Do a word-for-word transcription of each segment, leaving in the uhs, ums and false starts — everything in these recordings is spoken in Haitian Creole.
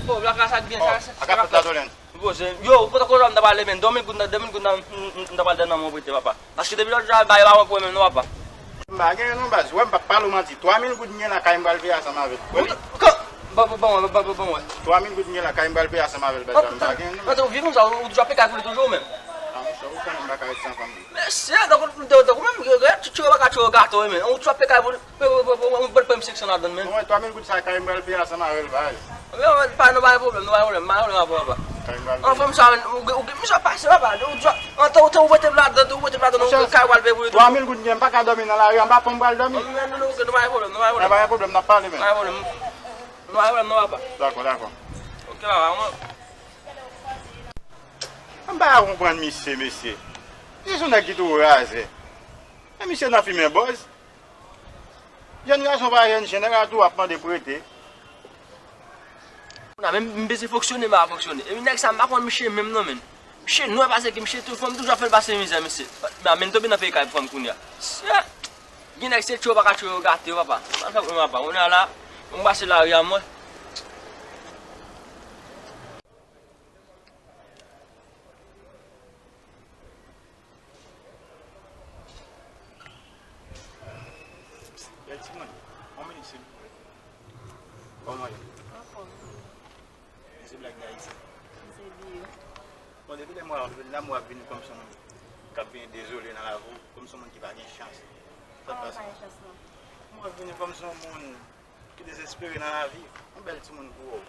Yo, la klas ak byen, sa, sa, a ka fèt la, Dolen. Yo, ou kontan kontan m ta pale, men, de mil goud, de mil goud nan, m, m, m ta pale nan men w prete, papa. Paske depi lòt jou a bay pa mwen pou mwen menm non, papa. M pa gen non baz, wè m p ap pale w manti. Twa mil goud m gen lakay m pral peye ansanm avè l. Bon, bon, bon, bon, bon, bon, wè. Twa mil goud m gen lakay m pral peye ansanm avè l baz, m pa gen non. Mwen te ou vye konsa, ou, ou toujou ap peye kay pou li toujou menm. A monchè, ou konnen m pa ka ret san fanm. Mesye, donk ou, donk ou menm, tchotcho pa ka tchotcho gato, men. Ou toujou ap peye kay pou li. Mwen, mwen, mwen, mwen, mwen, mwen, mwen, senk san ladan l menm. Mwen, twa mil goud sa kay mwen al peye ansanm avè l, bay. Mwen, mwen, pa, nou pa gen pwoblèm, nou pa gen pwoblèm, pa gen pwoblèm avè w, papa. Kay mwen al peye. Anfòm sa, ou, ou, ou, misye pa se, papa, ou dwa, an tan, ou te ou mete m ladan, ou mete m ladan, ou kay w al peye pou li. Twa mil goud, mwen pa ka dòmi nan lari, anba pon m pral dòmi. Mwen, nou, nou, nou, nou pa gen pwoblèm, nou pa gen pwoblèm. Pa gen pwoblèm, n ap pale, men. Pa gen pwoblèm. Nou pa gen pwoblèm, non, papa. Dakò, dakò. Ok, papa, mwen. Mwen pa ka konprann misye, mesye. Misye se yon nèg ki tou razè. Men misye nan fimen bòz. Jèn gason pa jèn chen, nèg la tou ap mande prete. Kounye a menm m bezwen fonksyone, m pa fonksyone. Epi nèg sa, m pa konn misye menm non, men. Misye nwè pase ki misye tou, fò m toujou ap fè l pase mizè, mesye. Men, men m tonbe nan peyi kay fanm kounye a. Sè! Gen nèg se tchwe pa ka tchwe yo gate yo, papa. Sa fè mwen, papa. Kounye a la, m pase lari a mwen. Bèl timoun, on minit, silvouplè. Kòman w ye? Anfòm. Se blag de Ayiti. Se byen. Bon, depi lè m wè w, depi lè m wè w ap vini kòm se yon moun k ap vini dezole nan lavi w, kòm se yon moun ki pa gen chans. Sa k pase? Kòman pa gen chans non? M wè w ap vini kòm se yon moun ki dezespere nan lavi. Yon bèl timoun pou wè w.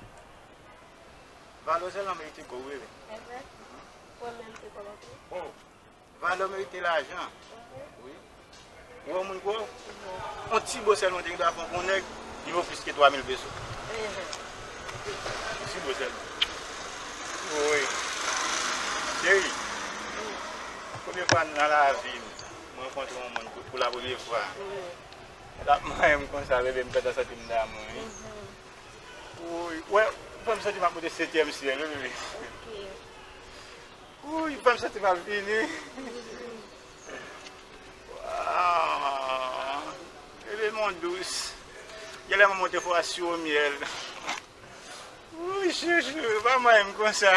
Valè w sèlman merite kò w rele. Evre? Ou wè m merite kò m anpil? Oh! Valè w merite lajan. Wi. Ou wè moun kwa w? Yon ti bo sèlman te gen dwa fè w pou yon nèg, li vo plis ke twa mil peso. Yon ti bo sèlman. Wi. Cheri, premye fwa nan lavi m, mwen rankontre yon moun pou, pou la premye fwa. L ap manyen m konsa, bebe, m pèt an santi m damou, wi. Wi, wè, ou fè m santi m ap monte setyèm syèl, wi, bebe. Wi, ou fè m santi m ap vini. Waw. Bebe, mon dous. Genlè m ap monte fò a siwo myèl. Wi, chouchou, pa manyen m konsa.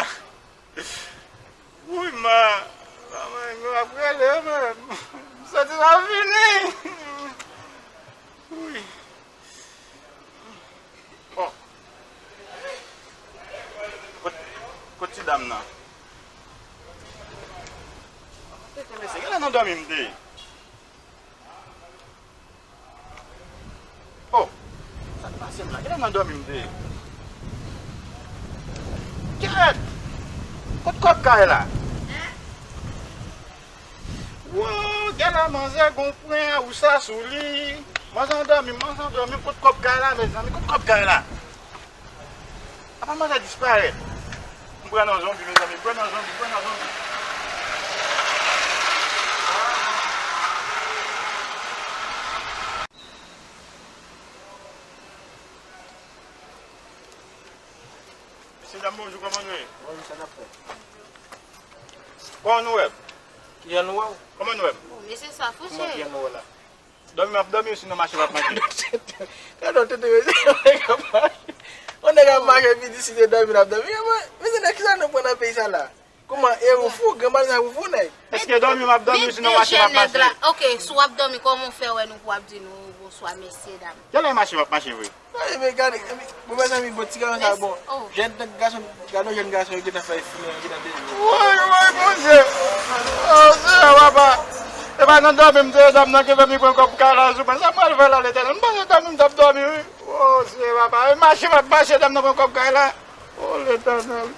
Wi, ma, pa manyen m, m ap rele, men. M santi m ap vini. Wi. Oh. Kot, kot ti dam nan? Tete mesye, genlè nan dòmi m te ye. Oh. Sa k pase m la? Genlè nan dòmi m te ye. Kèt! Kot kòb kay la? Wo, genlè manzè gon pwen a ou sa sou li. Manzè andòmi, manzè andòmi, kot kòb kay la, mezanmi, kot kòb kay la? Apa manzè disparèt? M pran nan zonbi, mezanmi, m pran nan zonbi, m pran nan zonbi. Mesye dam, bonjou, kòman nou ye? Bonjou, sa n ap fè? Kòman nou wè m? Kijan nou wè w? Kòman nou wè m? Bon, mesye sa fou, cheri. Kòman kijan nou wè la? Dòmi m ap dòmi, sinon mache m ap mache. Gade yon tete, mesye, yon nèg ap mache. Yon nèg ap mache, epi di si se dòmi l ap dòmi. Mesye, nèg, kisa nou pran nan peyi sa la? Kòman, e ou fou? Granmad sa ou fou, nèg? Èske dòmi m ap dòmi, sinon mache m ap mache? Ok, si w ap dòmi, kòman w fè wè nou pou w ap di nou bonswa, mesye dam? Genlè mache m ap mache vre. Ay, men gade, men, bon, mezanmi, bon, ti gason sa, bon. Jèn gason, gade yon jèn gason, yo gentan fè fini, yo gentan deje. Woy, woy, Bondye! Oh, Seyè, papa! E pa nan dòmi m te ye, dam nan ki fè m pran kòb kay la sou mwen. Sa m pral fè la, Letènèl? M panse dòmi m t ap dòmi, wi. Oh, Seyè, papa! E mache m ap mache, dam nan pran kòb kay la. Oh, Letènèl!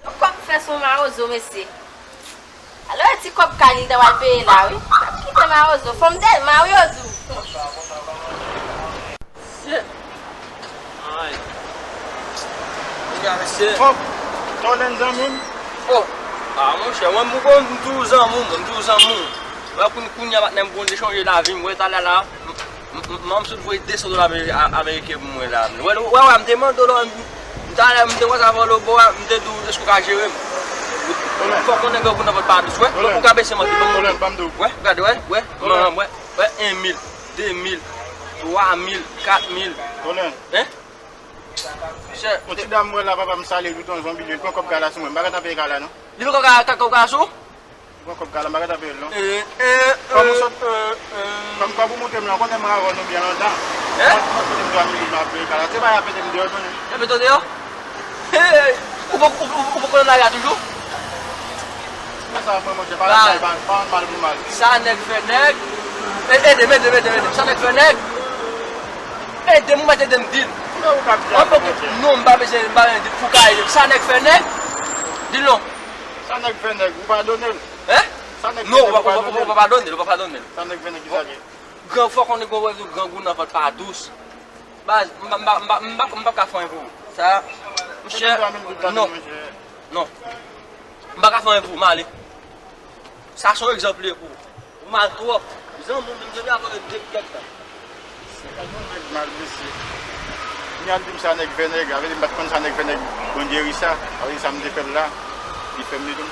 Kòb fè son mawozo, mesye. Alò, e ti kòb kay li ta pral peye la, wi. Kite mawozo. Fanm de mawozo. Shit. Ay. Piga, mesye. Kòb. Tòlèn zanmi m. Oh. Ah, monchè, mwen, mwen, mwen, m toujou zanmi w, mwen, m toujou zanmi w. Wè, kounye a, patnè m, kounye chanje lavi m, wè, talè la. M, m, m, m sot voye de san dola ameri-, a-, ameriken pou mwen la. Wè, wè, wè, m te mande w la, m, m talè, m te wè sa avè w lòtbò a, m te di w, èske w ka jere m? Fòk yon nèg pou nan vòt pa dous, wè. Fòk ou ka bese manje, ban m manje. Wè, gade, wè, wè, wè, wè, en mil, de mil, twa mil, kat mil. Dolen. Hein? Chè, yon ti dam mwen la, papa m salye l, li tou yon zonbi, li pran kòb kay la sou mwen. M pa gentan peye kay la, non. Li pran kòb kay, kòb kay la sou? Li pran kòb kay la, m pa gentan peye l, non. Eh, eh, Kòm ou eh, sot, eh, eh. Kòm kòb ou montre m lan, konnen mwen avè w nou byen lontan. Hein? Mwen, mwen konnen m dwa mil goud, m ap peye kay la. Se pa y ap mete m deyò, non. Y ap mete w deyò? Hey! Ou poko, ou, ou, ou poko nan lari a toujou? Mwen sa mwen, monchè, pa mal, pa, pa mal pou mal. Sa nèg fè nèg. E, ede m, ede m, ede m, ede m. Sa nèg fè nèg. Ede m, ou mèt ede m, di l. Mwen ou k ap di a, monchè. Non, m pa bezwen, m pa bezwen di l pou ka ede m. Sa nèg fè nèg. Di l non. Sa nèg fè nèg, ou padone l. Hein? Sa nèg fè nèg, ou padone l. Non, ou pa, ou pa, ou pa, ou pa padone l, ou pa padone l. Sa nèg fè nèg, ki sa l ye? Gran fò konnen gwo wè grangou nan vant pa dous. Baz, m pa, m pa, m pa, m pa, m pa ka fè anyen pou ou. Sa, monchè, non. Non. M pa ka fè anyen pou ou, m ale. Sa se yon egzanp li ye pou ou. Ou mal twòp. Zanmi w menm, zanmi avè w de kèk tan. Se pa yon nèg mal, mesye. Kounye a l di m sa nèg fè nèg, avè li m pa t konn sa nèg fè nèg, Bondye ri sa. Avè li sa m te fè l la, li fè m li tou.